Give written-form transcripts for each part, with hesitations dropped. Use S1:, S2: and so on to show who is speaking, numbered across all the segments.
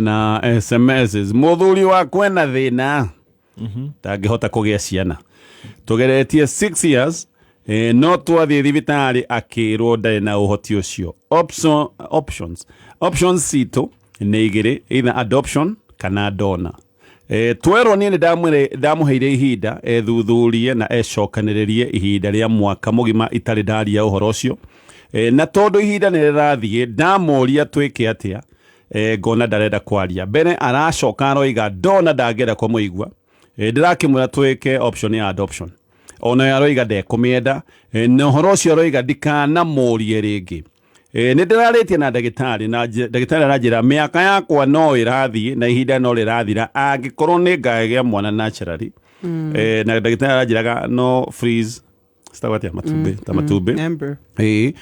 S1: Na SMS. Muthuri wakwa ena thina, ndangĩhota kũgĩa ciana. Tũgeretie 6 years, no twathiĩ thibitarĩ akĩrwo ndarĩ na ũhoti ũcio. Options citũ nĩ igĩrĩ, either adoption kana donor. Twerwo niĩ nĩ ndamũheire ihinda ethuthurie na ecokanĩrĩrie ihinda rĩa mwaka mũgima itarĩ ndaria ũhoro ũcio. Na tondũ ihinda nĩ rĩrathiĩ, ndamũria twĩke atĩa, ngona ndarenda kwaria. Mbere aracoka aroiga ndona ndangĩenda kũmũigua. Ndĩrakĩmwĩra twĩke option ya adoption, ona aroiga ndekũmĩenda. Na ũhoro ũcio aroiga ndikanamũrie rĩngĩ. Nĩ ndĩrarĩtie na ndagĩtarĩ, na ndagĩtarĩ aranjĩra mĩaka yakwa no ĩrathiĩ na ihinda no rĩrathira angĩkorwo nĩ ngagĩa mwana naturally. Na ndagĩtarĩ aranjĩraga no freeze, citagwo atĩa, matumbĩ, ta matumbĩ.
S2: Embryo.
S1: Ĩĩ.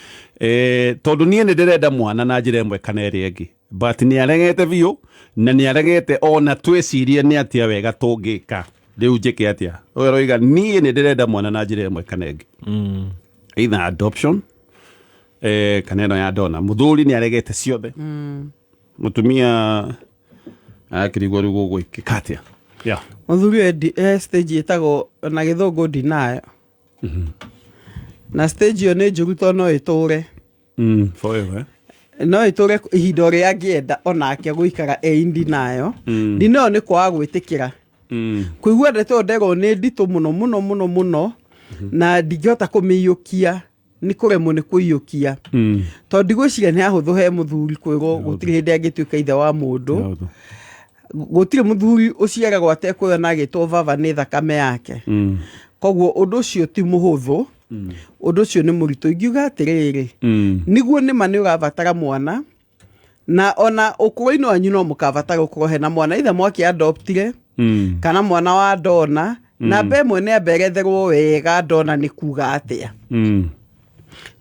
S1: Tondũ niĩ nĩ ndĩrenda mwana na njĩra ĩmwe kana ĩrĩa ĩngĩ, but nĩ aregete biũ, na nĩ aregete ona twĩcirie nĩ atĩa wega tũngĩka. Rĩu njĩke atĩa? Ũyũ aroiga niĩ nĩ ndĩrenda mwana na njĩra ĩmwe kana ĩngĩ, either adoption kana ĩno ya donor. Mũthuri nĩ aregete ciothe. Mũtumia arakĩrigwo rĩu gũgwĩkĩka atĩa, yeah.
S2: Mũthuri ũyũ e stage ĩtagwo na gĩthũngũ denial, na stage ĩyo nĩ njũru tondũ no ĩtũre.
S1: Forever, eh?
S2: No ĩtũre ihinda ũrĩa angĩenda onake gũikara e in denial. Denial nĩ kwaga gwĩtĩkĩra, kũigua ndeto ĩyo nderwo nĩ nditũ mũno mũno mũno mũno na ndingĩhota kũmĩiyũkia, nĩ kũremwo nĩ kũiyũkia, tondũ ndigwĩciria nĩ hahũthũ he mũthuri kwĩrwo gũtirĩ hĩndĩ angĩtuĩka ithe wa mũndũ.
S1: Nĩ
S2: Gũtirĩ mũthuri ũciaragwo atekwĩona agĩtwo baba nĩ thakame yake. Koguo ũndũ ũcio ti mũhũthũ, ũndũ ũcio nĩ mũritũ. Ingiuga atĩrĩrĩ, nĩguo nĩma nĩ ũrabatara mwana, na ona ũkũrũ-inĩ wanyu no mũkabatara gũkorwo hena mwana, ithe mwaki adoptire kana mwana wa donor. Namba ĩmwe nĩ ambe eretherwo wega donor nĩ kuga atĩa,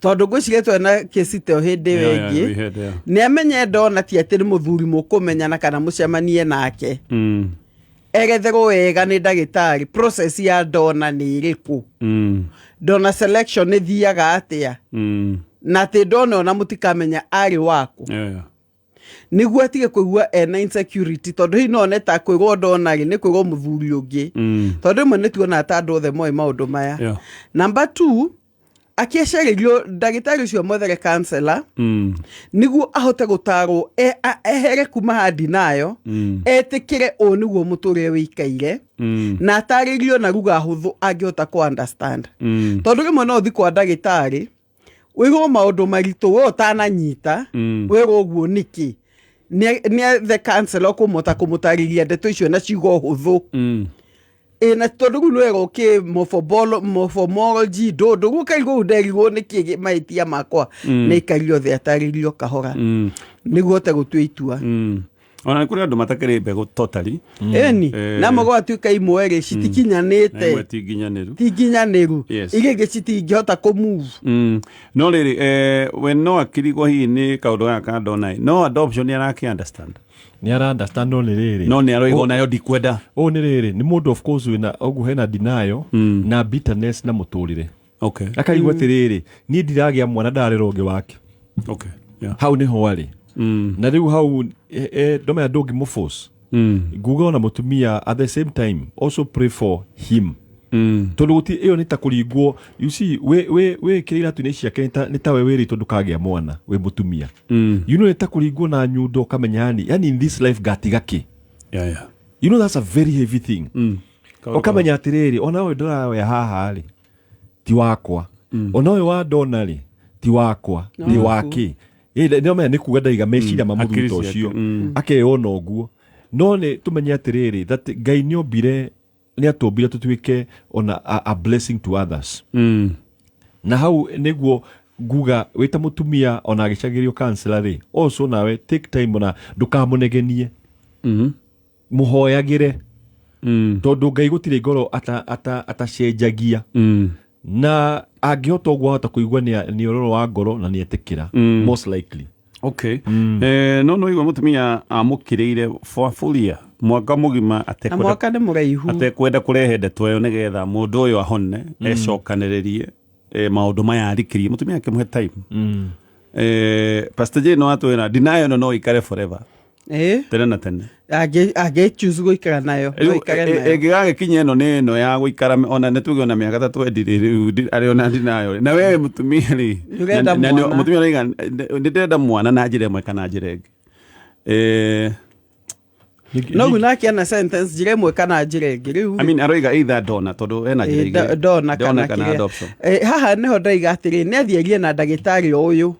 S2: tondũ ngwĩciria twena kĩci ta ĩyo hĩndĩ ĩyo ĩngĩ.
S1: We had, yeah.
S2: Nĩ amenye donor ti atĩ nĩ mũthuri mũkũmenyana kana mũcemanie nake. Eretherwo wega nĩ ndagĩtarĩ process ya donor nĩ ĩrĩkũ, donor selection ĩthiaga atĩa, na atĩ donor ona mũtikamenya arĩ waku, nĩguo atige kũigua ena insecurity, tondũ hihi no one ta kwĩrwo donor rĩ nĩ kwĩrwo mũthuri ũngĩ, tondũ rĩmwe nĩ tuonaga ta andũ othe moĩ maũndũ maya. Number two, akĩecererio ndagĩtarĩ ũcio mwethere counselor, nĩguo ahote gũtarwo ehere kuma handi nayo, etĩkĩre ũũ nĩguo mũtũrĩre wĩikaire, na atarĩrio na ruga hũthũ angĩhota kũ understand, tondũ rĩmwe no ũthi kwa ndagĩtarĩ wĩrwo maũndũ maritũ we ũtananyita. Wĩrwo ũguo nĩkĩ? Nĩ the counselor kũmota kũmũtarĩria ndeto icio na ciugo hũthũ. Ĩ na tondũ rĩu nĩwega ũkĩ morphology ndũndũ rĩu ũkaigua ũũ nderigwo nĩkĩ mahĩtia makwa, nĩ aikario thĩ atarĩrio kahora nĩguo hote gũtua itua.
S1: Ona nĩ kũrĩ andũ matakĩrĩ mbegũ totally.
S2: Ĩni, na gwatuĩka imwe rĩ citikinyanĩte.
S1: Na imwe ti nginyanĩru.
S2: Ti nginyanĩru. Iria ingĩ citingĩhota kũmove.
S1: No rĩrĩ, we no akĩrigwo hihi nĩ kaũndũ gaka ka donor, no adoption nĩ arakĩ understand.
S3: Nĩ ara understand, no nĩ rĩrĩ,
S1: No nĩ aroiga onayo ndikwenda.
S3: Ũũ nĩ rĩrĩ, nĩ mũndũ of course wĩna ũguo hena denial na bitterness na mũtũrĩre, akaigua atĩrĩrĩ, niĩ ndiragĩa mwana, ndarera ũngĩ wake. Hau nĩho arĩ. Na rĩu hau ndũmenya ndũngĩmũforce. Nguga ona mũtumia at the same time also pray for him, tondũ gũti ĩyo nĩ ta kũringwo, you see, wĩ wĩ iratũ-inĩ ciake, nĩ ta we wĩrĩtwo ndũkagĩa mwana wĩ mũtumia. Nĩ ta kũringwo na nyundo, ũkamenya yani in this life ngatiga kĩ. That's a very heavy thing. Ũkamenya atĩrĩrĩ, ona ũyũ ndĩraoya haha rĩ ti wakwa, ona ũyũ wa donor rĩ ti wakwa, nĩ wake. Nĩ omenya nĩ kuga ndaiga meciria ma mũthuri
S1: Hakiri
S3: ta
S1: ciake,
S3: ũcio, akeyona ũguo. No nĩ tũmenye atĩrĩrĩ, that Ngai nĩ ombire, nĩ atũmbire tũtuĩke ona a blessing to others. Na hau nĩguo nguga wĩ ta mũtumia, ona agĩcagĩrio counselor rĩ, also nawe take time, ona ndũkamũnegenie, mũhoyagĩre, tondũ Ngai gũtirĩ ngoro atacenjagia, na angĩhota ũguo ahota kũigua nĩ ororo wa ngoro na nĩ etĩkĩra most likely.
S1: Okay. No igua mũtumia amũkĩrĩire for a full year, mwaka mũgima,
S2: Na
S1: atekwenda
S2: mwaka nĩ mũraihu.
S1: atekwenda kũrehe ndeto ĩyo nĩgetha mũndũ ũyũ ahone, ecokanĩrĩrie, maũndũ maya arikĩrie. Mũtumia akĩmũhe time. Pastor Jane no atwĩra denial ĩno no ikare forever. Tene na tene.
S2: Angĩ choose gũikara nayo, no aikare nayo.
S1: Ĩngĩgagĩkinya ĩno nĩ ĩno ya gũikara, ona nĩ tuge ona mĩaka ta 20 rĩ, rĩu arĩ ona ndinayo. Na we mũtumia rĩ,
S2: Nĩũrenda mwana.
S1: Mũtumia arauga nĩ ndĩrenda mwana na njĩra ĩmwe kana njĩra ĩngĩ.
S2: No rĩu nake ena sentence njĩra ĩmwe kana njĩra ĩngĩ rĩu.
S1: I mean, aroiga either donor tondũ ena njĩra igĩrĩ.
S2: Donor kana
S1: kana
S2: kĩrĩa.
S1: adoption.
S2: Haha nĩho ndaiga atĩrĩ, nĩ athiĩ arie na ndagĩtarĩ o ũyũ.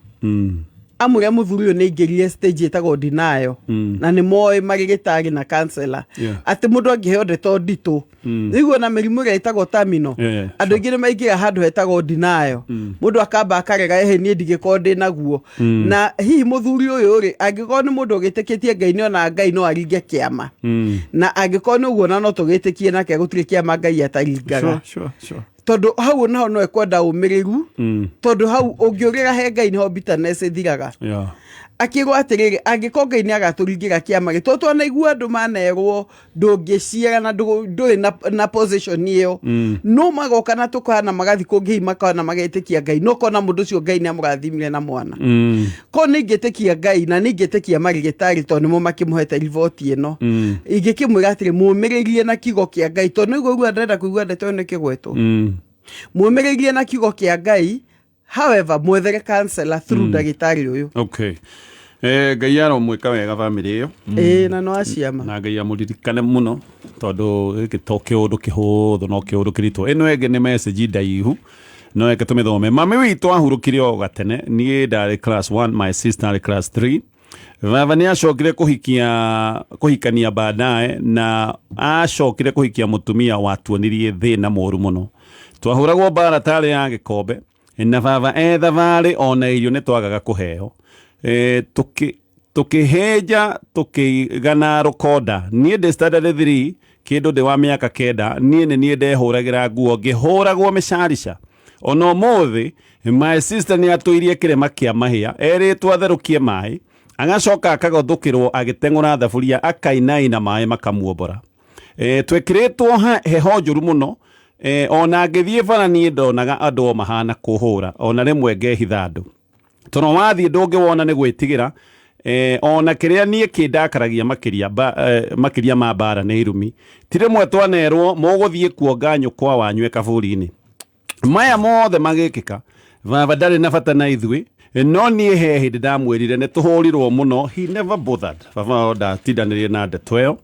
S2: Amũrĩa mũthuri ũyũ nĩ aingĩrire stage ĩtagwo denial. Na nĩ moĩ marĩgĩtarĩ na counselor. Atĩ mũndũ angĩheo ndeto nditũ. Nĩguo na mĩrimũ ĩrĩa ĩtagwo terminal. Andũ aingĩ nĩ maingĩra handũ hetagwo denial. Mũndũ akamba akarega, ehe, niĩ ndingĩkorwo ndĩ naguo. Na hihi mũthuri ũyũ rĩ, angĩkorwo nĩ mũndũ ũgĩtĩkĩtie Ngai, nĩ ona Ngai no aringe kĩama. Na angĩkorwo nĩ ũguo na no tũgĩtĩkie nake gũtirĩ kĩama Ngai ataringaga.
S1: Sure, sure, sure.
S2: Tondũ hau naho no ekwenda ũmĩrĩru. Tondũ hau ũngĩũrĩra he Ngai nĩho bitterness ĩthiraga. Akĩrwo atĩrĩrĩ, angĩkorwo Ngai nĩ agatũringĩra kĩama gĩ, tondũ twanaigua andũ manerwo ndũngĩciara na ndũrĩ na position ĩyo. No magoka na tũkahana magathiĩ kũngĩ hihi makona magetĩkia Ngai, no kona mũndũ ũcio Ngai nĩ amũrathimire na mwana. Ko nĩ ingĩtĩkia Ngai na nĩ ingĩtĩkia marĩgĩtarĩ tondũ nĩmo makĩmũhete riboti ĩno. Ingĩkĩmwĩra atĩrĩ, mũmĩrĩrie na kiugo kĩa Ngai, tondũ nĩguo ũguo ndĩrenda kũigua ndeto ĩno ĩkĩgwetwo. Mũmĩrĩrie na kiugo kĩa Ngai, however, mwethere counselor through ndagĩtarĩ ũyũ.
S1: Okay. Ngai aromwĩka wega bamĩrĩ ĩyo.
S2: Ĩĩ, na no aciama.
S1: Na Ngai amũririkane mũno tondũ gĩkĩ to kĩũndũ kĩhũthũ no kĩũndũ kĩritũ. Ĩno ĩngĩ nĩ message ndaihu, no eke tũmĩthome. Mami witũ ahurũkire o gatene, niĩ ndarĩ class 1, my sister arĩ class 3. Baba nĩ acokire kũhikania baadaye, na acokire kũhikia mũtumia watuonirie thĩna mũru mũno. Twahũragwo mbara tarĩ ya gĩkombe, na baba e thabarĩ ona irio nĩ twagaga kũheo. Tũkĩhĩnja tũkĩigana rũkonda. Niĩ ndĩ standard 3, kĩndũ ndĩ wa mĩaka 9, niĩ nĩ niĩ ndehũragĩra nguo, ngĩhũragwo mĩcarica. Ona ũmũthĩ, my sister nĩ atũirie kĩrema kĩa mahĩa, erĩtwo atherũkie maĩ, agacoka akagothũkĩrwo agĩteng'ũra thaburia, akainaina maĩ makamuombora. Twĩkĩrĩtwo heho njũru mũno. Ona ngĩthiĩ bara niĩ ndonaga andũ o mahana kũhũra, ona rĩmwe ngehitha andũ. Tondũ wathiĩ ndũngĩwona nĩ gwĩtigĩra. Ona kĩrĩa niĩ kĩndakaragia makĩria ma mbara nĩ irumi. Ti rĩmwe twanerwo mũgũthiĩ kuonga nyũkwa wanyu e kaburi-inĩ. Maya mothe magĩkĩka, baba ndarĩ na bata na ithuĩ, no niĩ he hĩndĩ ndamwĩrire nĩ tũhũrirwo mũno. He never bothered. Baba ndatindanĩire na ndeto ĩyo.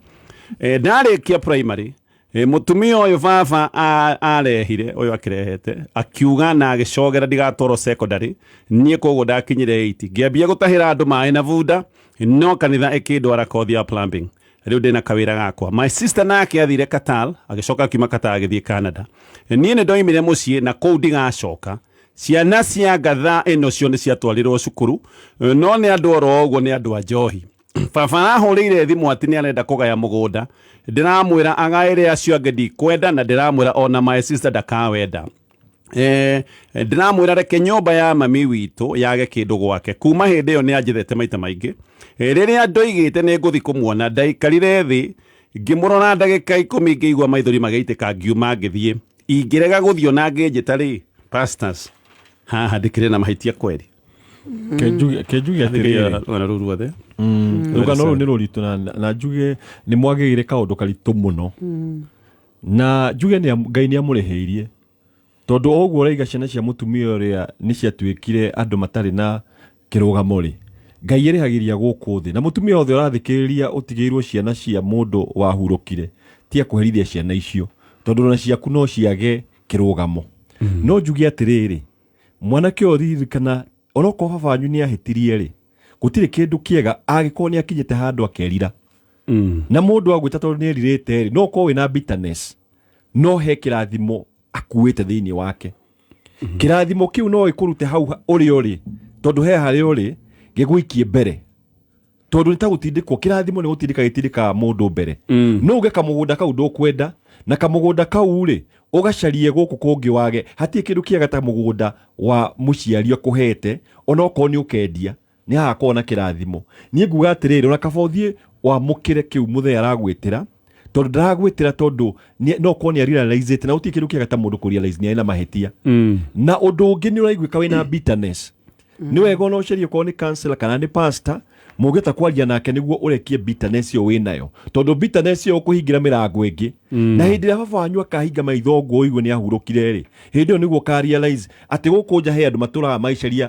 S1: Ndarĩkia primary, mũtumia ũyũ baba arehire, ũyũ akĩrehete, akiuga na agĩcogera ndigatwarwo secondary. Niĩ koguo ndakinyire 8. Ngĩambia gũtahĩra andũ maĩ na bunda, no kanitha ĩkĩndwara kothi ya plumbing. Rĩu ndĩna kawĩra gakwa. My sister nake athire Qatar, agĩcoka akiuma Qatar agĩthiĩ Canada. Niĩ nĩ ndoimire mũciĩ na kũu ndigacoka. Ciana cia ngatha ĩno cio nĩ ciatwarirwo cukuru, no nĩ andũ oro ũguo, nĩ andũ a njohi. Baba arahũrĩire thimũ atĩ nĩ arenda kũgaya mũgũnda. Ndĩramwĩra agaĩre acio angĩ ndikwenda, na ndĩramwĩra ona my sister ndakawenda. Ndĩramwĩra reke nyũmba ya mami witũ yage kĩndũ gwake. Kuma hĩndĩ ĩyo nĩ anjethete maita maingĩ. Rĩrĩa ndoigĩte nĩ ngũthiĩ kũmuona, ndaikarire thĩ ngĩmũrora ndagĩka 10, ngĩigua maithori magĩitĩka, ngiuma ngĩthiĩ. Ingĩrega gũthiĩ ona ngĩnjĩta rĩ, pastors, haha ndĩkĩrĩ na mahĩtia kweri.
S3: Ke njuge atĩrĩrĩ.
S1: Rũgano rũu ruothe.
S3: Rũgano rũu nĩ rũritũ na njuge nĩ mwagĩrĩire kaũndũ karitũ mũno. Na njuge Ngai nĩ amũrĩhĩirie. Tondũ o ũguo ũraiga ciana cia mũtumia ũrĩa nĩ ciatuĩkire andũ matarĩ na kĩrũgamo rĩ, Ngai ĩrĩhagĩria gũkũ thĩ. Na mũtumia wothe ũrathikĩrĩria ũtigĩirwo ciana cia mũndũ wahurũkire, ti akũherithia ciana icio, tondũ ona ciaku no ciage kĩrũgamo. No njuge atĩrĩrĩ, mwanake ũyũ ririkana, onokorwo baba wanyu nĩ ahĩtirie rĩ, gũtirĩ kĩndũ kĩega angĩkorwo nĩ akinyĩte handũ akerira. Na mũndũ agwĩta tondũ nĩ erirĩte rĩ, no ũkorwo wĩna bitterness, no he kĩrathimo akuĩte thĩinĩ wake. Kĩrathimo kĩu no gĩkũrute hau ũrĩ ũrĩ, tondũ he harĩa ũrĩ, gĩgũikie mbere. Tondũ nĩ ta gũtindĩkwo, kĩrathimo nĩ gũtindĩka gĩtindĩkaga mũndũ mbere. No uge kamũgũnda kau ndũkwenda, na kamũgũnda kau rĩ, ũgacarie gũkũ kũngĩ wage. Hatirĩ kĩndũ kĩega ta mũgũnda wa mũciari akũhete, onokorwo nĩ ũkendia, nĩ hagakorwo na kĩrathimo. Niĩ nguga atĩrĩrĩ, ona kaba ũthiĩ wamũkĩre kĩu mũthee aragwĩtĩra, tondũ ndaragwĩtĩra tondũ no ũkorwo nĩ arealize-ĩte, na gũtirĩ kĩndũ kĩega ta mũndũ kũrealize nĩ arĩ na mahĩtia. Na ũndũ ũngĩ nĩ ũraiguĩka wĩna bitterness. Nĩ wega ona ũcarie okorwo nĩ counselor kana nĩ pastor, Mũngĩhota kwaria nake nĩguo ũrekie bitterness ĩyo wĩnayo, tondũ bitterness ĩyo ũkũhingĩra mĩrango ĩngĩ, na hĩndĩ ĩrĩa baba wanyu akahinga maitho ũguo ũigue nĩ ahurũkire rĩ, hĩndĩ ĩyo nĩguo ũka realize atĩ gũkũ nja he andũ matũraga magĩcaria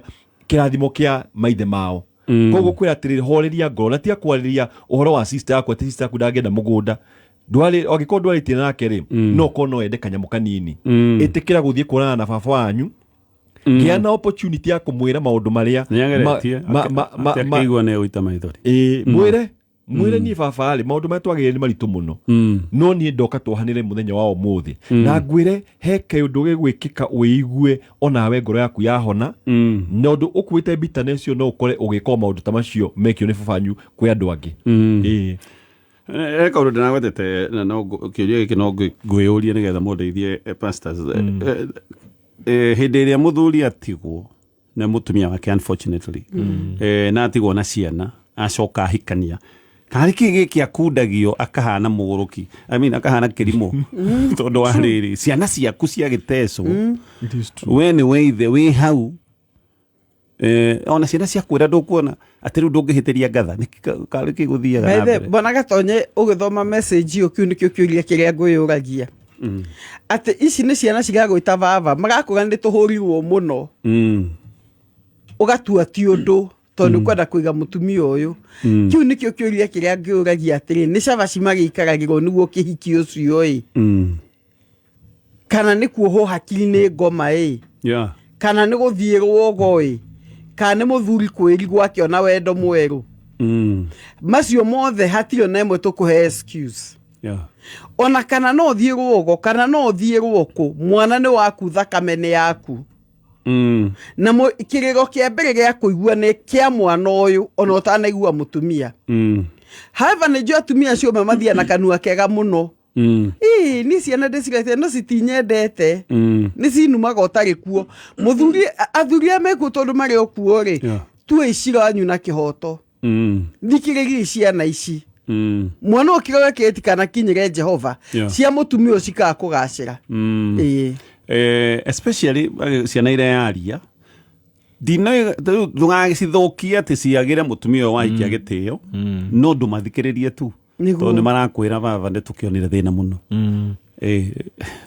S3: kĩrathimo kĩa maithe mao. Koguo kwĩra atĩrĩrĩ, horeria ngoro, na tiga kwarĩria ũhoro wa sister yaku atĩ sister yaku ndangĩenda mũgũnda. Ndwarĩ, angĩkorwo ndwarĩtie nake rĩ, no korwo no ende kanyamũ kanini. Ĩtĩkĩra gũthiĩ kuonana na baba wanyu, gĩa na opportunity ya kũmwĩra maũndũ marĩa
S1: Nĩageretie akĩigua nĩ egũita maithori.
S3: Ĩĩ, mwĩre mwĩre niĩ baba rĩ, maũndũ marĩa twagĩrĩire nĩ maritũ mũno, no niĩ ndoka twohanĩre mũthenya wa ũmũthĩ, na ngwĩre he kaũndũ gĩgwĩkĩka ũigue onawe ngoro yaku yahona. Na ũndũ ũkuĩte bitterness ũcio, no ũkore ũgĩka o maũndũ ta macio mekio nĩ baba wanyu kwĩ andũ angĩ. Ĩĩ.
S1: He kaũndũ ndĩragwetete na no kĩũria gĩkĩ no ngwĩyũrie nĩgetha mũndeithie, pastors. Hĩndĩ ĩrĩa mũthuri atigwo na mũtumia wake, unfortunately, na atigwo na ciana, acoka ahikania, karĩ kĩ gĩkĩ akundagio akahana mũgũrũki, I mean, akahana kĩrimũ, tondũ wa rĩrĩ, ciana ciaku cia gĩtecwo.
S3: It is true.
S1: We nĩ we ithe wĩ hau, ona ciana ciakwĩra ndũkuona atĩ rĩu ndũngĩhĩtĩria ngatha. Nĩkĩ karĩ kĩ gũthiaga na
S2: Bethe
S1: mbere?
S2: Mbona gatonye ũgĩthoma message ĩyo, kĩu nĩkĩo kĩũria kĩrĩa ngwĩyũragia, atĩ ici nĩ ciana cigagwĩta baba, magakwĩra nĩ tũhũrirwo mũno, ũgatua ti ũndũ tondũ nĩ kwenda kũiga mũtumia ũyũ. Kĩu nĩkĩo kĩũria kĩrĩa ngĩũragia atĩrĩ, nĩ cabaci magĩikaragĩrwo nĩguo kĩhiki ũcio ĩ, kana nĩ kuohwo hakiri nĩ ngoma ĩ, kana nĩ gũthiĩ rwogo ĩ, kana nĩ mũthuri kwĩrigwo akĩona wendo mwerũ? Macio mothe hatirĩ ona ĩmwe tũkũhe excuse. Ona kana no ũthiĩ rwogo, kana no ũthiĩ rwokũ, mwana nĩ waku, thakame nĩ yaku. Na kĩrĩro kĩa mbere gĩa kũigua nĩ kĩa mwana ũyũ, ona ũtanaigua mũtumia. However, nĩ njũĩ atumia acio amwe mathiaga na kanua kega mũno. Ii ni ciana ndĩcirete no citinyendete, nĩ cinumaga ũtarĩ kuo. Mũthuri, athuri aya mekuo tondũ marĩ o kuo rĩ, tuai cira wanyu na kĩhoto. Thikĩrĩriai ciana ici. Mwana ũyũ kĩrore kĩtikanakinyĩre Jehova. Cia mũtumia ũcio cikaga kũgacĩra. Ĩĩ.
S1: Especially ciana iria yaria ndũgacithũkie atĩ ciagĩre mũtumia ũyũ wahikia gĩtĩo, no ndũmathikĩrĩrie tu. Tondũ nĩ marakwĩra baba nĩ tũkĩonire thĩna mũno.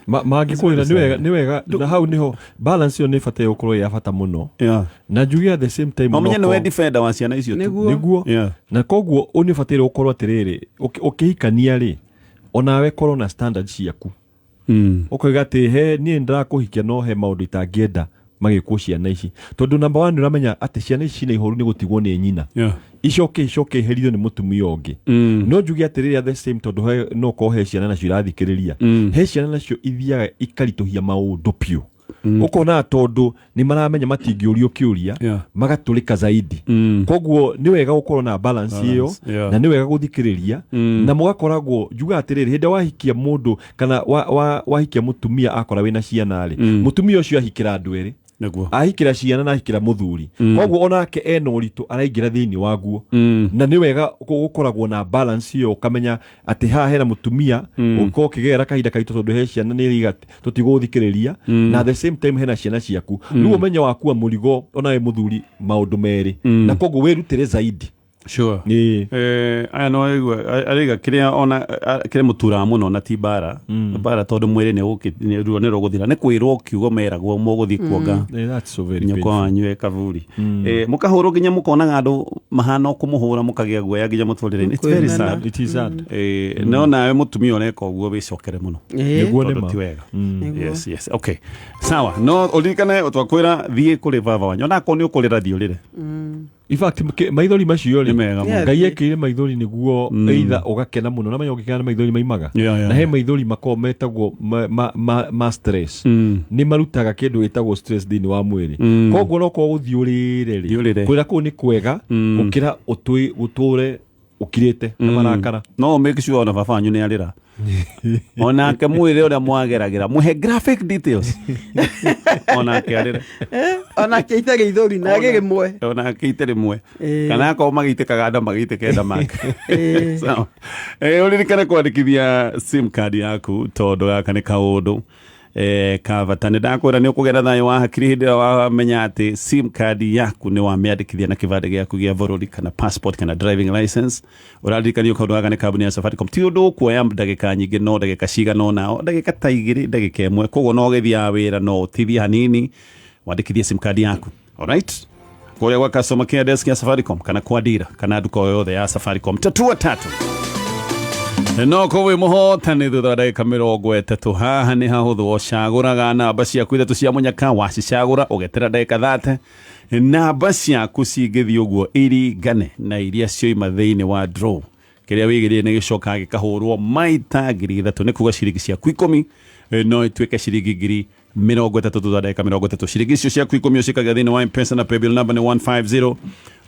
S3: Mangĩkwĩra nĩ wega, nĩ wega, na hau niho balance ĩyo nĩ ĩbataire gũkorwo ĩ ya bata mũno. Na njuge at the same time,
S1: Ũmenye nĩwe defender wa ciana icio tu.
S3: Nĩguo. Na koguo nĩ ũbataire gũkorwo atĩrĩrĩ, ũkĩhikania rĩ, onawe korwo na standard ciaku. Ũkoiga atĩ he niĩ ndĩrakũhikia, no he maũndũ itangĩenda magĩkwo ciana ici, tondũ number one, ũramenya atĩ ciana ici cina ihoru nĩ gũtigwo nĩ nyina, icoke icoke iherithio nĩ mũtumia ũngĩ. No njuge atĩrĩrĩ, at the same, tondũ no korwo he ciana nacio irathikĩrĩria, he ciana nacio ithiaga ikaritũhia maũndũ piũ, ũkona tondũ nĩ maramenya matingĩũrio kĩũria, magatũrĩka zaidi. Koguo nĩ wega gũkorwo na balance ĩyo, na nĩ wega gũthikĩrĩria na mũgakoragwo. Njuga atĩrĩrĩ, hĩndĩ ĩrĩa wahikia mũndũ kana wahikia mũtumia akora wĩna ciana rĩ, mũtumia ũcio ahikĩra andũ erĩ. Ahikĩra ciana na ahikĩra mũthuri. Koguo onake ena ũritũ araingĩra thĩinĩ waguo. Na nĩ wega gũkoragwo na balance ĩyo, ũkamenya atĩ haha hena mũtumia ũngĩkorwo ũkĩgerera kahinda karitũ tondũ he ciana nĩ iga tũtigũthikĩrĩria, na at the same time hena ciana ciaku. Rĩu ũmenye wakua mũrigo onawe mũthuri maũndũ merĩ, na koguo wĩrutĩre zaidi. Ĩĩ.
S1: Aya no aigua araiga kĩrĩa ona kĩrĩa mũturaga mũno na ti mbara mbara, tondũ mwĩrĩ nĩ ruo nĩ rũgũthira, nĩ kwĩrwo kiugo meragwo mũgũthiĩ kuonga.
S3: That's so very
S1: nyũkwa
S3: painful.
S1: Wanyu e kaburi. Mũkahũrwo nginya mũkonaga andũ mahana o kũmũhũra, mũkagĩa guoya nginya mũtũrĩre-inĩ. It's very
S2: Kwĩmena.
S1: sad.
S3: It is sad.
S1: No nawe mũtumia ũreka ũguo wĩcokere mũno.
S3: Nĩguo
S1: Tondũ
S3: nĩma.
S1: ti wega. Yes, okay, sawa. No ũririkane twakwĩra thiĩ kũrĩ baba wanyu, onakorwo nĩ ũkũrĩra, thiĩ ũrĩre.
S3: In fact, maithori macio rĩ,
S1: Nĩ mega mũno.
S3: Ngai ekĩire maithori nĩguo either ũgakena mũno, na menya ũngĩkena nĩ maithori maimaga. Na he maithori makoragwo metagwo ma stress. Nĩ marutaga kĩndũ gĩtagwo stress thĩinĩ wa mwĩrĩ. Koguo no korwo gũthiĩ ũrĩre
S1: Thiĩ ũrĩre.
S3: rĩ, kũrĩra kũu nĩ kwega gũkĩra ũtũre ũkirĩte na marakara.
S1: No make sure ona baba wanyu nĩ arĩra onake, mwĩre ũrĩa mwageragĩra, mũhe graphic details, onake arĩre.
S2: Onake itarĩ ithori na rĩmwe.
S1: Onake ite rĩmwe, kana akorwo magĩitĩkaga nda, magĩitĩke nda make. Sawa. Ũririkane kwandĩkithia sim card yaku, tondũ gaka nĩ kaũndũ. Kabata nĩ ndakwĩra nĩ ũkũgĩa na thayũ wa hakiri hĩndĩ ĩrĩa wamenya atĩ sim card yaku nĩ wamĩandĩkithia na kĩbandĩ gĩaku gĩa bũrũri kana passport kana driving license. Ũraririkanio kaũndũ gaka nĩ kambuni ya Safaricom. Ti ũndũ ũkuoya ndagĩka nyingĩ, no ndagĩka cigana ũna, o ndagĩka ta 2, ndagĩka 1. Koguo no ũgĩthiaga wĩra no ũtithie hanini wandĩkithie sim card yaku. Alright, kũrĩa gwa customer care desk ya Safaricom kana kwa dira kana nduka o yothe ya Safaricom. Tatua tatu no kũwĩ mũhotani thutha wa ndagĩka 30. Haha nĩ hahũthũ, ũcagũraga namba ciaku ithatũ cia mũnyaka, wacicagũra ũgetera ndagĩka 30, namba ciaku cingĩthiĩ ũguo iringane na iria cioima thĩinĩ wa draw. Kĩrĩa wĩigĩrĩire nĩ gĩcokaga gĩkahũrwo maita 3,000, nĩ kuga ciringi ciaku 10 no ituĩke ciringi 30,000 thutha wa ndagĩka 30. Ciringi icio ciaku 10 ũcikagia thĩinĩ wa M-Pesa na paybill number nĩ 150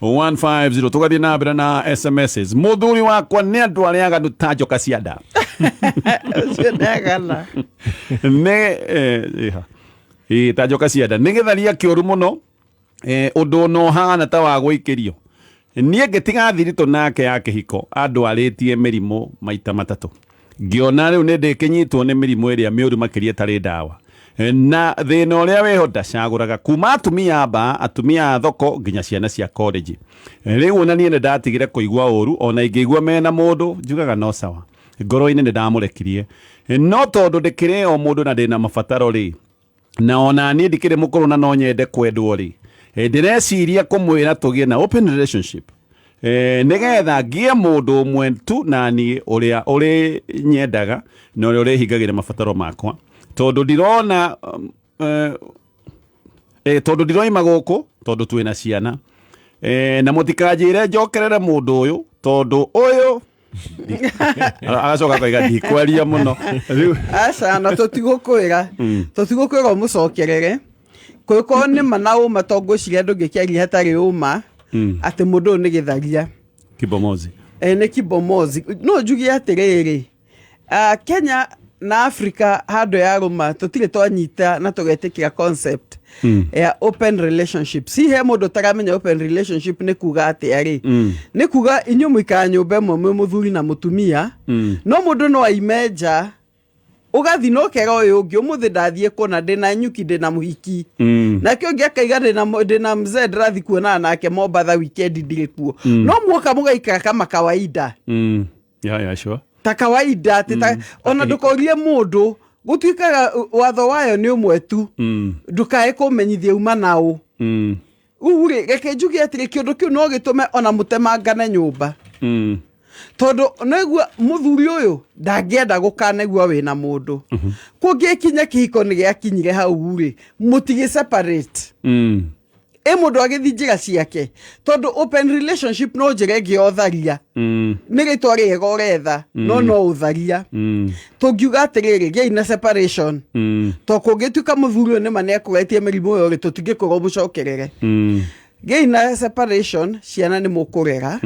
S1: 150. Tũgathiĩ na mbere na SMSs. Mũthuri wakwa nĩ andũ arĩa aganu ta njoka cia nda.
S2: Ũcio nĩagana.
S1: Nĩ ĩha. Ĩ, ta njoka cia nda nĩ gĩtharia kĩũru mũno, ũndũ no ũhana ta wa gũikĩrio. Niĩ ngĩtiga thiritũ nake ya kĩhiko andwarĩtie mĩrimũ maita 3, ngĩona rĩu nĩ ndĩkĩnyitwo nĩ mĩrimũ ĩrĩa mĩũru makĩria ĩtarĩ ndawa. Na thĩna ũrĩa wĩho ndacagũraga kuma atumia amba atumia a thoko nginya ciana cia college. Rĩu ona niĩ nĩ ndatigire kũigua ũru, ona ingĩigua mena mũndũ njugaga no sawa, ngoro-inĩ nĩ ndamũrekirie. No tondũ ndĩkĩrĩ o mũndũ na ndĩna mabataro rĩ, na ona niĩ ndikĩrĩ mũkũrũ na no nyende kwendwo rĩ, ndĩreciria kũmwĩra tũgĩe na open relationship, nĩgetha ngie mũndũ ũmwe tu na niĩ ũrĩa ũrĩ nyendaga na ũrĩa ũrĩhingagĩra mabataro makwa, tondũ ndirona tondũ ndiroima gũkũ tondũ twĩna ciana. Na mũtikanjĩre njokerere mũndũ ũyũ tondũ ũyũ agacoka akauga ndikwaria mũno. Rĩu
S2: Aca, na tũtigũkwĩra. Tũtigũkwĩra ũmũcokerere. Kũngĩkorwo nĩ ma na ũma, to ngwĩciria ndũngĩkĩaria hatarĩ ũma atĩ mũndũ ũyũ nĩ gĩtharia.
S1: Kibomozi.
S2: Nĩ kibomozi. No njuge atĩrĩrĩ, Kenya na Africa handũ ya rũma tũtirĩ twanyita na tũgetĩkĩra concept ya open relationship. Si he mũndũ ũtaramenya open relationship nĩ kuga atĩa rĩ? Nĩ kuga inyuĩ mũikara nyũmba ĩmwe mwĩ mũthuri na mũtumia, no mũndũ no aime nja ũgathiĩ na ũkera ũyũ ũngĩ, ũmũthĩ ndathiĩ kuona ndĩna nyuki, ndĩna mũhiki. Nake ũngĩ akaiga ndĩna mzee ndĩrathiĩ kuonana nake Mombatha weekend ndirĩ kuo. No muoka mũgaikara kama kawaida.
S1: Yeah, sure.
S2: Ta kawaida atĩ ta, ona ndũkorie mũndũ, gũtuĩkaga watho wayo nĩ ũmwe tu. Ndũkae kũmenyithia uma naũ. Rĩu rĩ, reke njuge atĩrĩ, kĩũndũ kĩu no gĩtũme ona mũtemangane nyũmba. Tondũ nĩguo mũthuri ũyũ ndangĩenda gũkanegua wĩna mũndũ. Kũngĩkinya kĩhiko nĩ gĩakinyire hau rĩ, mũtigĩ separate. Ĩ mũndũ agĩthiĩ njĩra ciake, tondũ open relationship no njĩra ĩngĩ ya ũtharia. Nĩ rĩtwa rĩega ũretha, no no ũtharia. Tũngiuga atĩrĩrĩ, gĩai na separation. To kũngĩtuĩka mũthuri ũyũ nĩma nĩekũretie mĩrimũ ĩyo rĩ, tũtingĩkorwo mũcokerere. Gĩai na separation, ciana nĩ mũkũrera.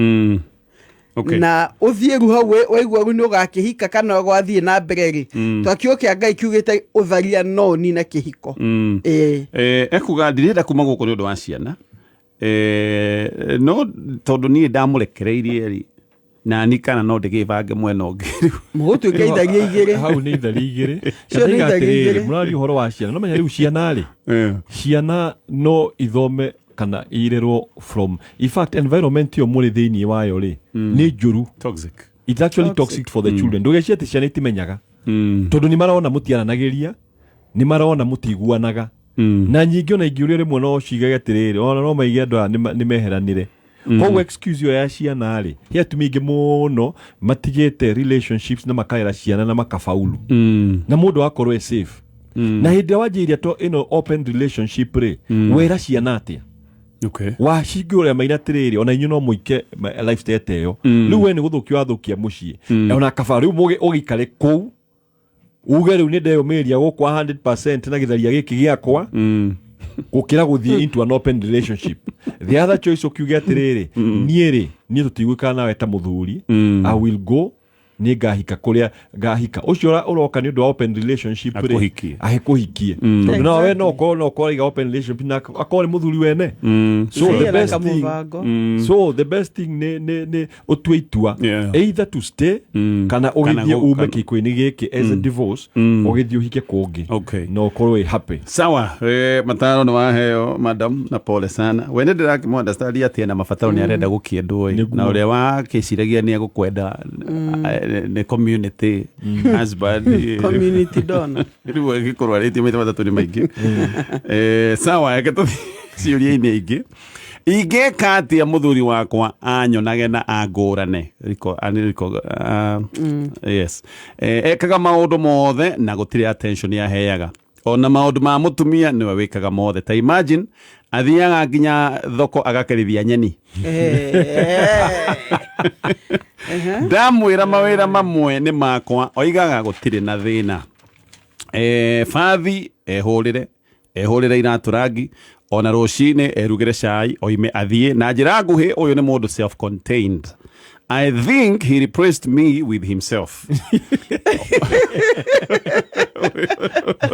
S2: Na ũthiĩ rĩu hau waigua rĩu nĩ ũgakĩhika kana gwathiĩ na mbere rĩ, to kiugo kĩa Ngai kiugĩte ũtharia no ũnine kĩhiko.
S1: Ekuga ndirenda kuma gũkũ nĩ ũndũ wa ciana. No tondũ niĩ ndamũrekereirie rĩ, na ni kana no ndĩgĩbange mwena ũngĩ.
S2: Mũgũtuĩka itharia igĩrĩ.
S3: Hau nĩ itharia igĩrĩ.
S2: Cio nĩ
S3: Ndaiga
S2: itharia
S3: atĩrĩrĩ,
S2: igĩrĩ.
S3: mũraria ũhoro wa ciana. No menya rĩu ciana rĩ, ciana no ithome kana irerwo from, in fact environment ĩyo mũrĩ thĩinĩ wayo rĩ, nĩ njũru.
S1: Toxic.
S3: It's actually
S2: Toxic.
S3: toxic for the children. Ndũgecirie atĩ ciana itimenyaga. Tondũ nĩ marona mũtiaranagĩria, nĩ marona mũtiguanaga. Na nyingĩ ona ingĩũria rĩmwe no cigage atĩrĩrĩ, ona no maige andũ aya nĩ meheranire. Koguo excuse ĩyo ya ciana rĩ, he atumia aingĩ mũno matigĩte relationships na makarera ciana na makafaulu. Na mũndũ akorwo e safe. Na hĩndĩ ĩrĩa wanjĩrĩria to ĩno open relationship rĩ, wera ciana atĩa? Wacingĩ ũrĩa maina atĩrĩrĩ, ona inyuĩ no mũike lifestyle ta ĩyo. Rĩu we nĩ gũthũkia wathũkia mũciĩ. Ona kaba rĩu ũgĩikare kũu, uge rĩu nĩ ndeyũmĩrĩria gũkũ 100% na gĩtharia gĩkĩ gĩakwa, gũkĩra gũthiĩ into an open relationship. The other choice ũkiuge atĩrĩrĩ, niĩ rĩ, niĩ tũtigũikara nawe ta mũthuri, I will go. Nĩ ngahika kũrĩa ngahika ũcio ũroka nĩ ũndũ wa open relationship rĩ.
S1: Akũhikie.
S3: Ahĩkũhikie, tondũ nawe no ũkorwo aiga open relationship na akorwo nĩ mũthuri wene. So the
S2: Ena
S3: best thing
S2: kamũbango.
S3: So the best thing nĩ ũtue itua, either to stay kana ũgĩthiĩ ume kĩhiko-inĩ gĩkĩ as a divorce, ũgĩthiĩ ũhike kũngĩ na ũkorwo wĩ happy.
S1: Sawa, mataro nĩ waheo, madam, na pole sana. We nĩ ndĩrakĩmũ-understand atĩ ena mabataro, nĩ arenda gũkĩendwo ĩ.
S3: Nĩguo.
S1: Na ũrĩa wakĩciragia nĩ egũkwenda nĩ community husband.
S2: Community donor.
S1: Rĩu agĩkorwo arĩtie maita matatũ nĩ maingĩ. Sawa, reke tũthiĩ ciũria-inĩ ingĩ. Ingĩka atĩa mũthuri wakwa anyonage na angũrane? Riko, riko, yes. Ekaga maũndũ mothe na gũtirĩ attention aheaga, ona maũndũ ma mũtumia nĩwe wĩkaga mothe. Ta imagine, athiaga nginya thoko agakerithia nyeni. Ndamwĩra mawĩra mamwe nĩ makwa, oigaga gũtirĩ na thĩna. Bathi ehũrĩre ehũrĩre iratũ rangi, ona rũcinĩ erugĩre cai, oime athiĩ. Na njĩra nguhĩ, ũyũ nĩ mũndũ self contained. I think he replaced me with himself.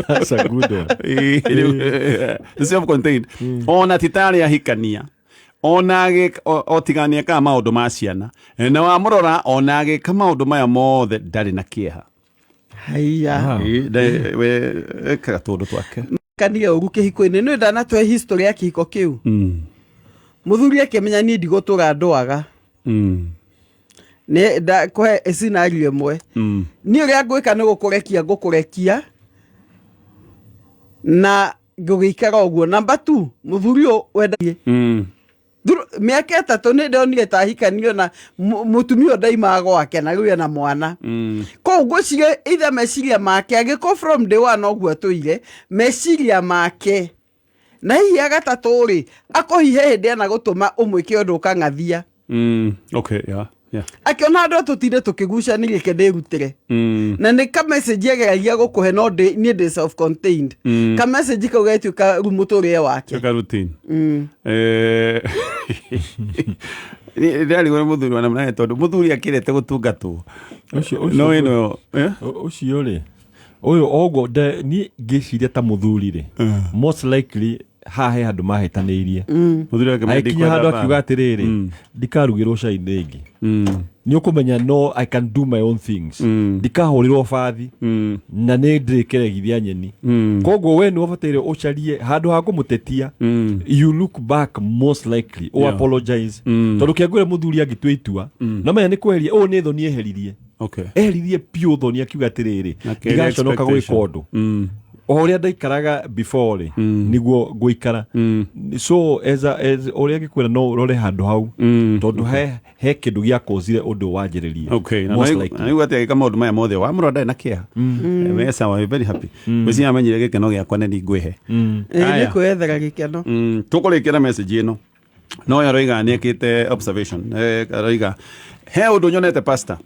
S3: That's a good one.
S1: Self contained, ona ti tarĩ ahikania, ona o tiga nĩ ekaga maũndũ ma ciana, na wamũrora ona agĩka maũndũ maya mothe ndarĩ na kĩeha.
S2: Haiya.
S1: Ĩ, we ekaga tũndũ twake.
S2: Kanire ũru kĩhiko-inĩ, nĩ ndanatwe history ya kĩhiko kĩu. Mũthuri akĩmenya niĩ ndigũtũra ndwaga. Nĩ ndakũhe scenario ĩmwe. Niĩ ũrĩa ngwĩka nĩ gũkũrekia, ngũkũrekia na ngũgĩikara ũguo. Number two, mũthuri ũyũ wendagie mĩaka 3 nĩ ndonire ta ahikanio na mũtumia ũyũ ndaimaga gwake na rĩu ena mwana. Koguo ngwĩciria either meciria make angĩkorwo from day one ũguo atũire meciria make, na hihi ya gatatũ rĩ, akũhihe hĩndĩ ena gũtũma ũmwĩke ũndũ ũkang'athia.
S1: Okay, yeah.
S2: Akĩona andũ tũtinde tũkĩgucania, reke ndĩrutĩre. Na nĩ ka message ageragia gũkũhe, no niĩ ndĩ self contained. Ka message kau gatuĩka rĩu mũtũrĩre wake.
S1: Tuĩka routine. Ndĩrarigwo nĩ mũthuri wa namna tondũ mũthuri akĩrete gũtungatwo.
S3: Ũcio
S1: No ĩno, eh?
S3: Ũcio rĩ, ũyũ oguo niĩ ngĩciria ta mũthuri rĩ, most likely haha he handũ mahĩtanĩirie.
S1: Mũthuri akĩmenya
S3: agĩkinya
S1: ndikwenda
S3: handũ akiuga
S1: mbara.
S3: atĩrĩrĩ, ndikarugĩrwo cai rĩngĩ. Nĩ ũkũmenya no I can do my own things. Ndikahũrĩrwo bathi na nĩ ndĩrĩkeregithia nyeni. Koguo we nĩ ũbataire ũcarie handũ ha kũmũtetia. You look back, most likely o apologize, tondũ kĩangwĩre mũthuri angĩtua itua no menya nĩ kweheria ũũ nĩ thoni eheririe. Eheririe biũ thoni, akiuga atĩrĩrĩ,
S1: Na kĩrĩa
S3: ndigaconoka gwĩka
S1: expectation.
S3: ũndũ o ũrĩa ndaikaraga before rĩ, nĩguo ngũikara. So as ũrĩa ngĩkwĩra, no ũrore handũ hau, tondũ he kĩndũ gĩakũzire ũndũ wanjĩrĩrie.
S1: Okay, na
S3: Most likely.
S1: na nĩguo atĩ agĩka maũndũ maya mothe wamũrora ndarĩ na kĩeha. We sawa, very happy. Ngwĩciria amenyire gĩkeno gĩakwa nĩ ngwĩhe.
S2: Ĩ,
S1: Aya.
S2: nĩ kwĩyethera gĩkeno.
S1: Tũkũrĩkĩra message ĩno, no aroiga nĩ ekĩte observation. Aroiga he ũndũ nyonete, pastor.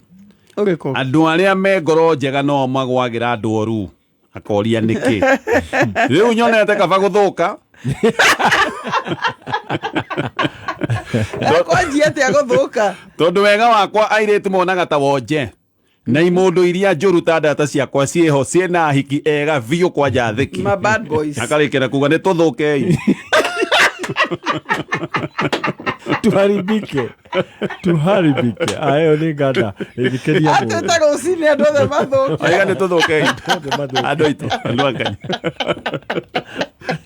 S2: Ũrĩkũ?
S1: Andũ arĩa me ngoro njega no magwagĩra andũ oru. Akoria nĩkĩ rĩu nyonete kaba gũthũka.
S2: Kwanjia atĩa gũthũka?
S1: Tondũ wega wakwa airĩtu monaga ta wonje, na imũndũ iria njũru ta ndata ciakwa ciĩho ciĩna ahiki ega biũ kwanja thĩki.
S2: Ma bad boys.
S1: Akarĩkĩra kuga nĩ tũthũkei.
S3: Tuharibike, tuharibike, ayo nĩ nganda ĩngĩkenia mũndũ.
S2: Atwĩta rũcinĩ andũ othe mathũke.
S1: Aiga nĩ tũthũkei.
S3: Othe mathũke.
S1: Andũ aitũ, andũ a Ngai,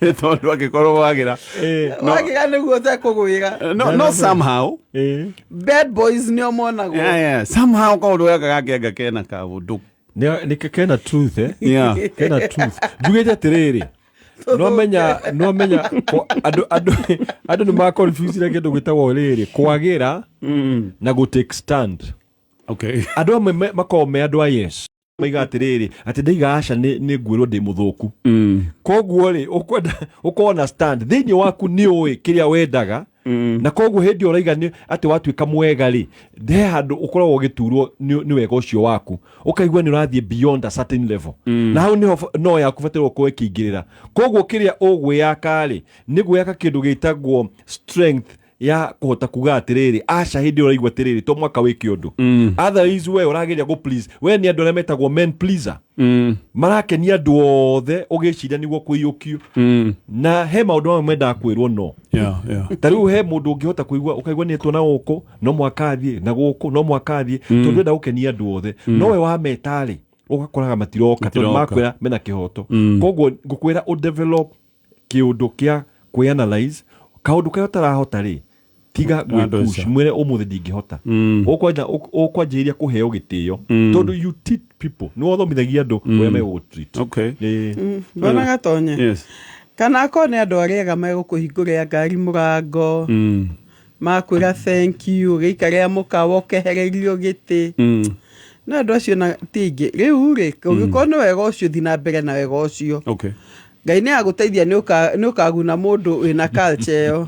S1: nĩ tondũ angĩkorwo wagĩra
S2: Wagĩra nĩguo ũtekũgwĩra.
S1: No somehow.
S2: Bad boys nĩo monagwo.
S1: Yeah, somehow kaũndũ gaka gakĩanga kena kaũndũ.
S3: Nĩ kena truth, eh? Kena truth. Njugĩte atĩrĩrĩ, no menya andũ nĩ maconfusire kĩndũ gĩtagwo rĩrĩ kwagĩra na gũ take stand. Andũ amwe makoragwo me andũ a yes, maiga atĩrĩrĩ, atĩ ndaiga aca nĩ ngwĩrwo ndĩ mũthũku. Koguo rĩ, ũkwenda ũkorwo na stand thĩinĩ waku, nĩ ũĩ kĩrĩa wendaga, na koguo hĩndĩ ĩyo ũraiga nĩ atĩ watuĩka mwega rĩ, he handũ ũkoragwo ũgĩturwo nĩ wega ũcio waku, ũkaigua nĩ ũrathiĩ beyond a certain level, na hau nĩho no yaku batairwo gũkorwo ĩkĩingĩrĩra. Koguo kĩrĩa ũgwĩyaka rĩ, nĩ gwĩyaka kĩndũ gĩtagwo strength. Ya kũhota kuga atĩrĩrĩ, aca, hĩndĩ ĩyo ũraigua atĩrĩrĩ, to mwaka wĩke ũndũ. Otherwise we ũrageria gũ please, we nĩ andũ arĩa metagwo men pleaser, marakenia andũ othe ũgĩciria nĩguo kũiyũkio. Na he maũndũ mamwe mendaga kwĩrwo no. Ta rĩu he mũndũ ũngĩhota kũigua, ũkaigua nĩetwo na gũkũ no mwaka athiĩ, na gũkũ no mwaka athiĩ, tondũ enda gũkenia andũ othe. No we wameta-rĩ, ũgakoraga matiroka tondũ
S1: Matiroka.
S3: Makwĩra mena kĩhoto. Koguo ngũkwĩra ũdevelop kĩũndũ kĩa kwĩanalyze kaũndũ karĩa ũtarahota rĩ, tiga
S1: Andũ
S3: gwĩpush.
S1: acio.
S3: Mwĩre ũmũthĩ ndingĩhota. Ũkwanjĩrĩria kũheo gĩtĩo tondũ you teach people, nĩ wothomithagia andũ ũrĩa megũgũtreat. Ĩĩ.
S2: Bwana Gatonye,
S1: Yes.
S2: kana akorwo nĩ andũ arĩa ega megũkũhingũrĩra ngari mũrango, makwĩra thank you, ũgĩikarĩra mũkawa ũkehererio gĩtĩ. No andũ acio na ti aingĩ rĩu rĩ. Ũngĩkorwo nĩ wega ũcio, thiĩ na mbere na wega ũcio. Ngai nĩ agũteithia, nĩ ũkaguna mũndũ wĩna culture ĩyo.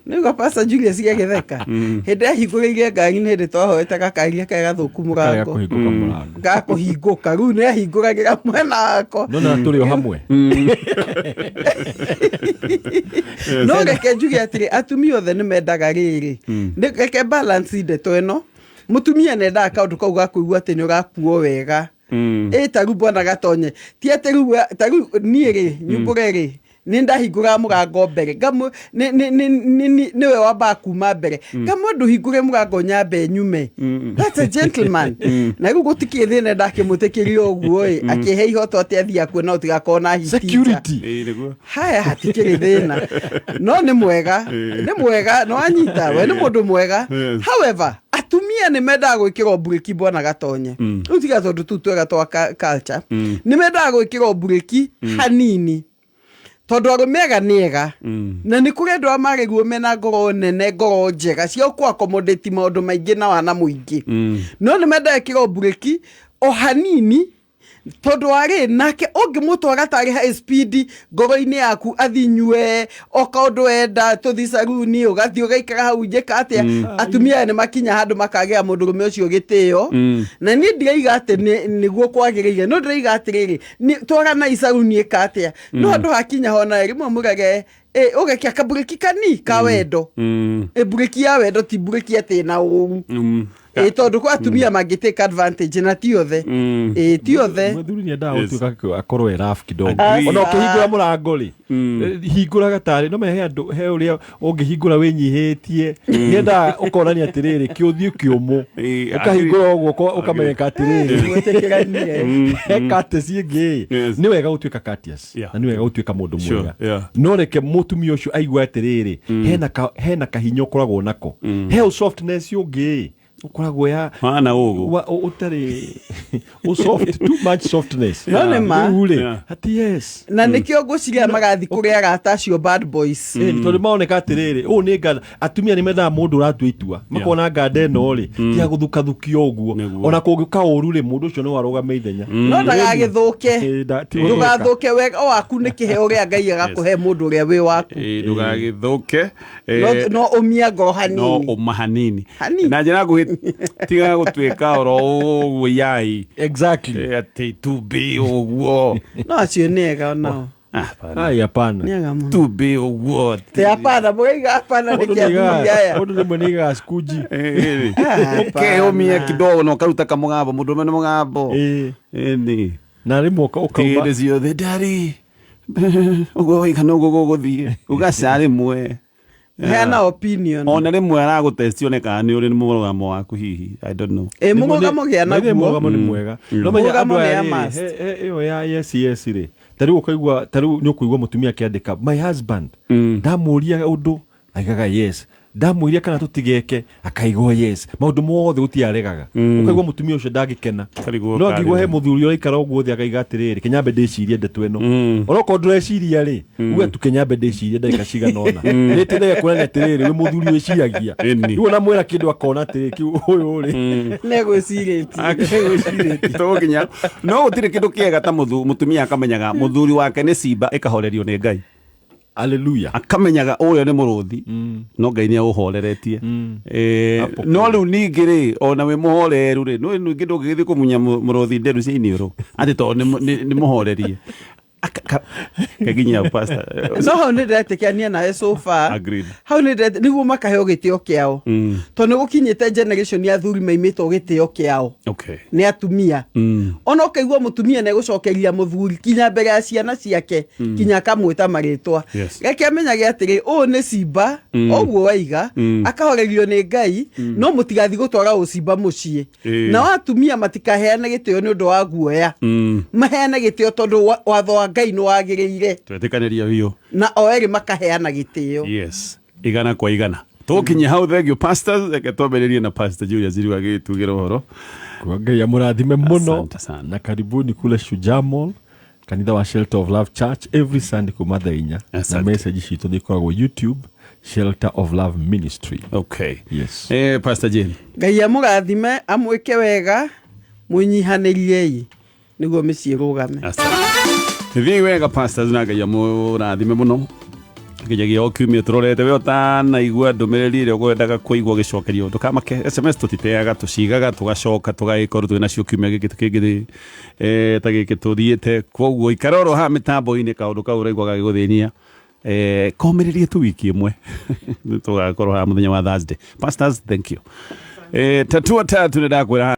S2: Nĩguo Pastor Julius agĩtheka hĩndĩ ahingũrĩirie ngari, nĩ hĩndĩ twahoete gakaria karĩa gathũku
S3: Karĩa
S2: mũrango.
S3: kũhingũka mũrango.
S2: Gakũhingũka rĩu nĩ ahingũragĩra mwena wakwa.
S3: No na tũrĩ o hamwe.
S2: No reke njuge atĩrĩ, atumia othe nĩ mendaga rĩrĩ. Reke balance ndeto ĩno. Mũtumia nendaga kaũndũ kau ga kũigua atĩ nĩ ũrakuo wega. Ĩ ta rĩu bwana Gatonye, ti atĩ rĩu ta rĩu niĩ rĩ, nyumbũre rĩ, nĩ ndahingũraga mũrango mbere ngamũ nĩwe wambaga kuma mbere, ngamũ ndũhingũre mũrango nyambe nyume. That's a gentleman. Na rĩu gũtikĩrĩ thĩna, ndakĩmũtĩkĩria ũguo ĩ, akĩhe ihoto atĩ athiĩ akuo no ũtigakorwo na hiti.
S3: Security.
S1: Ĩĩ, nĩguo.
S2: Haya, hatikĩrĩ thĩna, no nĩ mwega, nĩ mwega, nĩ wanyita, we nĩ mũndũ mwega. However, atumia nĩ mendaga gwĩkĩrwo mburĩki, bwana Gatonye. Rĩu tiga tondũ tu twega twa culture, nĩ mendaga gwĩkĩrwo mburĩki hanini, tondũ arũme ega nĩ ega, na nĩ kũrĩ andũ arĩa marĩguo mena ngoro nene, ngoro njega cia kũ accommodate maũndũ maingĩ na wana mũingĩ. No nĩ mendaga ĩkĩrwo mburĩki o hanini, tondũ warĩ nake ũngĩmũtwara tarĩ high speed ngoro-inĩ yaku, athinyue o kaũndũ wenda, tũthi saruni, ũgathiĩ ũgaikara hau, njĩka atĩa. Atumia aya nĩ makinya handũ makagĩa mũndũrũme ũcio gĩtĩo. Na niĩ ndiraiga atĩ nĩguo kwagĩrĩire, no ndĩraiga atĩrĩrĩ, twaranai saruni, ĩka atĩa, no handũ hakinya hona rĩmwe mũrege ũgekia kaburĩki kani ka wendo. Mburĩki ya wendo, ti mburĩki atĩ na ũru. Tondũ kwa atumia mangĩ take advantage, na ti othe. Ti othe.
S3: Mũthuri nĩ endaga gũtuĩka akorwo e rough kidogo.
S1: Agree.
S3: Ona ũkĩhingũra mũrango rĩ, hingũraga tarĩ no he andũ, he ũrĩa ũngĩhingũra wĩnyihĩtie, nĩ endaga ũkonania atĩrĩrĩ, kĩũthiũ kĩũmũ. Ũkahingũra ũguo ũkamenyeka atĩrĩrĩ,
S2: Mwĩtĩkĩranire.
S3: he courtesy ĩngĩ. Nĩ wega gũtuĩka courteous, na nĩ wega gũtuĩka mũndũ mwega, no reke mũtumia ũcio aigue atĩrĩrĩ, hena kahinya ũkoragwo nako, he softness ũngĩ ũkoragwo ya
S1: Wana ũguo.
S3: Ũtarĩ soft, too much softness.
S2: No nĩ ma.
S3: Rĩu rĩ, ati yes.
S2: Na nĩkĩo ngwĩciria magathi kũrĩ arata acio bad boys.
S3: Tondũ maoneka atĩrĩrĩ, ũũ nĩ nganda. Atumia nĩ mendaga mũndũ ũratua itua, makona nganda ĩno rĩ, ti ya gũthukathukio ũguo. Ona kũngĩũka ũru rĩ, mũndũ ũcio nĩ warũgame ithenya.
S2: No ndagagĩthũke.
S3: Ti gũthũka.
S2: Ndũgathũke, wega waku nĩ kĩheo kĩa Ngai agakũhe mũndũ ũrĩa wĩ waku.
S1: Ndũgagĩthũke.
S2: No ũmia ngoro
S1: no
S2: hanini.
S1: Ũma hanini.
S2: Hanini.
S1: Na njĩra nguhĩ, tiga gũtuĩka oro ũguo yai. Atĩ itumbĩ ũguo.
S2: No acio nĩ ega onao.
S1: Ah, hapana.
S3: Ai, hapana.
S2: Nĩ ega mũno.
S1: Itumbĩ ũguo.
S2: Te hapana, mũraiga hapana
S3: Mũndũ
S2: nĩkĩ athuri aya?
S3: mũndũ rĩmwe nĩ aigaga skunji.
S2: Ah,
S1: Ũkeũmia
S2: hapana.
S1: kidogo na ũkaruta kamũgambo, mũndũ ũme nĩ mũgambo. Ĩni.
S3: Na rĩmwe ũkauma
S1: Hĩndĩ ciothe ndari ũguo waigana ũguo gũgũthiĩ ũgaca rĩmwe.
S2: Heana opinion.
S1: Ona rĩmwe aragũtesti one kana nĩ ũrĩ mũrũgamo waku hihi, I don't know.
S2: Ĩ mũrũgamo gĩa
S3: Maithe,
S2: naguo.
S3: mũrũgamo nĩ mwega, no menya
S2: Mũrũgamo
S3: andũ
S2: nĩ
S3: aya
S2: a
S3: rĩ,
S2: must.
S3: ĩyo ya yes rĩ, ta rĩu ũkaigua, ta rĩu nĩ ũkũigua mũtumia akĩandĩka, "My husband, ndamũria ũndũ aigaga yes, ndamwĩria kana tũtigeke akaigua yes, maũndũ mothe gũtiaregaga." Ũkaigua mũtumia ũcio ndangĩkena.
S1: Karigwo
S3: No angĩigua he
S1: karĩ.
S3: mũthuri ũraikara ũguo thĩ akaiga atĩrĩrĩ, "Kenyambe ndĩcirie ndeto ĩno." Onokorwo ndũreciria rĩ, uge tu, "Kenyambe ndĩcirie ndagĩka cigana ũna." Nĩ ĩteithagia kuonania atĩrĩrĩ, wĩ mũthuri wĩciragia.
S1: Ĩni.
S3: Rĩu ona mwĩra kĩndũ akona atĩrĩrĩ, kĩu ũyũ rĩ
S2: Negwĩcirĩtie.
S1: Tũgũkinya no gũtirĩ kĩndũ kĩega ta mũtumia akamenyaga mũthuri wake nĩ simba ĩkahorerio nĩ Ngai.
S3: Haleluya.
S1: Akamenyaga ũrĩa nĩ mũrũthi, no Ngai nĩ aũhoreretie.
S3: Hapo.
S1: No rĩu ningĩ rĩ, ona wĩ mũhoreru rĩ, no ningĩ ndũngĩgĩthiĩ kũmunya mũrũthi nderu cia iniũrũ atĩ tondũ nĩ mũhorerie. Kaginya pastor.
S2: No hau nä ndĩretĩkania nawe so far.
S1: Agreed.
S2: Hau nä nĩguo makaheo gĩtĩo kĩao, tondũ nĩ gũkinyĩte generation ya athuri maimĩtwo gĩtĩo kĩao nĩ atumia. Ona ũkaigua mũtumia nĩ egũcokeria mũthuri kinya mbere ya ciana ciake, kinya akamwĩta marĩtwa. Reke amenyage atĩrĩ, ũũ nĩ cimba ũguo waiga, akahorerio nĩ Ngai, no mũtigathiĩ gũtwara ũcimba mũciĩ. Nao atumia matikaheane gĩtĩo nĩ ũndũ wa guoya, maheane gĩtĩo tondũ watho wa Ngai nĩ wagĩrĩire.
S1: Twetĩkanĩria biũ.
S2: Na o erĩ makaheana gĩtĩo.
S1: Yes, igana kwa igana tũkinye hau. Thank you, pastors. Reke twambĩrĩrie na Pastor Julius Riu agĩtugĩra ũhoro.
S3: Kwa Ngai amũrathime mũno.
S1: Asante sana.
S3: Na karibuni kule Shujaa Mall, kanitha wa Shelter of Love Church, every Sunday kuma thaa 4. Na message citũ nĩ ikoragwo YouTube, Shelter of Love Ministry. Yes.
S1: Pastor Jane.
S2: Ngai amũrathime, amwĩke wega, mwĩnyihanĩriei nĩguo mĩciĩ ĩrũgame.
S1: Asante. Thiĩ wega, pastors, na Ngai amũrathime mũno nginyagia o kiumia tũrorete. We ũtanaigua ndũmĩrĩri ĩrĩa ũkwendaga kũigua ũgĩcokerio, ndũkamake. SMS tũtiteaga, tũcigaga, tũgacoka tũgagĩkorwo twĩ nacio kiumia gĩkĩ kĩngĩ ta gĩkĩ tũthiĩte. Koguo ikara oro haha mĩtambo-inĩ, kaũndũ kau ũraigua gagĩgũthĩnia, komĩrĩrie tu wiki ĩmwe, tũgakorwo haha mũthenya wa Thursday. Pastors, thank you. Tatua tatu nĩ ndakwĩra.